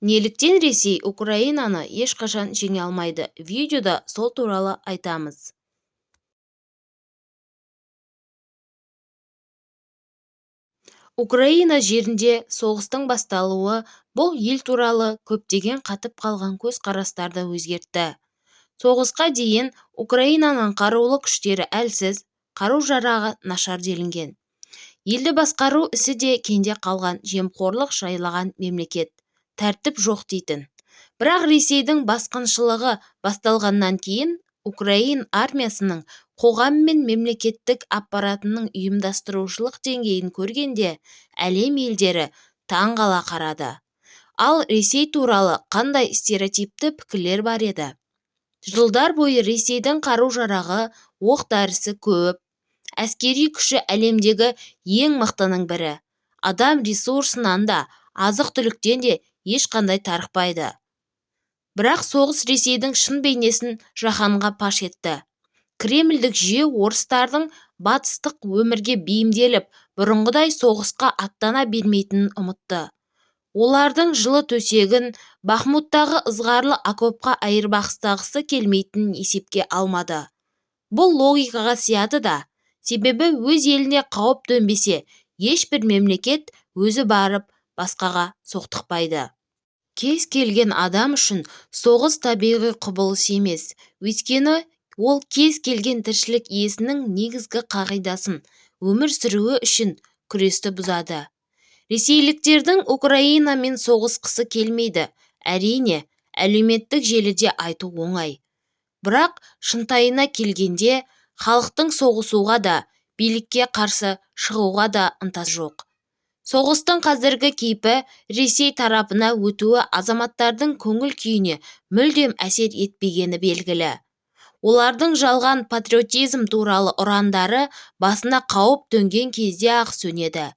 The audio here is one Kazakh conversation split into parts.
Неліктен Ресей Украинаны ешқашан жеңе алмайды? Видеода сол туралы айтамыз. Украина жерінде соғыстың басталуы бұл ел туралы көптеген қатып қалған көзқарастарды өзгертті. Соғысқа дейін Украинаның қарулы күштері әлсіз, қару-жарағы нашар делінген. Елді басқару ісі де кенде қалған, жемқорлық жайлаған мемлекет, тәртіп жоқ дейтін. Бірақ Ресейдің басқыншылығы басталғаннан кейін украин армиясының, қоғам мен мемлекеттік аппаратының ұйымдастырушылық деңгейін көргенде әлем елдері таң қала қарады. Ал Ресей туралы қандай стереотипті пікірлер бар еді? Жылдар бойы Ресейдің қару-жарағы, оқ-дәрісі көп, әскери күші әлемдегі ең мықтының бірі, адам ресурсынан да, азық-түліктен де ешқандай тарықпайды. Бірақ соғыс Ресейдің шын бейнесін жаһанға паш етті. Кремльдік жүйе орыстардың батыстық өмірге бейімделіп, бұрынғыдай соғысқа аттана бермейтінін ұмытты. Олардың жылы төсегін Бахмуттағы ызғарлы окопқа айырбастағысы келмейтінін есепке алмады. Бұл логикаға сияды да, себебі өз еліне қауіп төнбесе, ешбір мемлекет өзі барып басқаға соқтықпайды. Кез келген адам үшін соғыс табиғи құбылыс емес, өйткені ол кез келген тіршілік иесінің негізгі қағидасын, өмір сүруі үшін күресті бұзады. Ресейліктердің Украинамен соғысқысы келмейді. Әрине, әлеуметтік желіде айту оңай. Бірақ шынтайына келгенде халықтың соғысуға да, билікке қарсы шығуға да ынтасы жоқ. Соғыстың қазіргі кейпі Ресей тарапына өтуі азаматтардың көңіл-күйіне мүлдем әсер етпегені белгілі. Олардың жалған патриотизм туралы ұрандары басына қауіп төнген кезде-ақ сөнеді.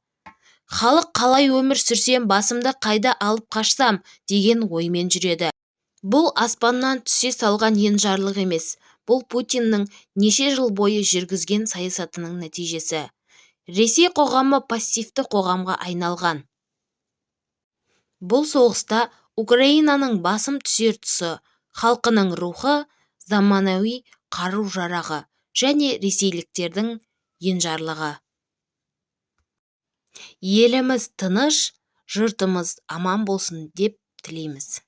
Халық қалай өмір сүрсем, басымды қайда алып қашсам деген оймен жүреді. Бұл аспаннан түсе салған енжарлық емес, бұл Путиннің неше жыл бойы жүргізген саясатының нәтижесі. Ресей қоғамы пассивті қоғамға айналған. Бұл соғыста Украинаның басым түсер тұсы – халқының рухы, заманауи қару-жарағы және ресейліктердің енжарлығы. Еліміз тыныш, жұртымыз аман болсын деп тілейміз.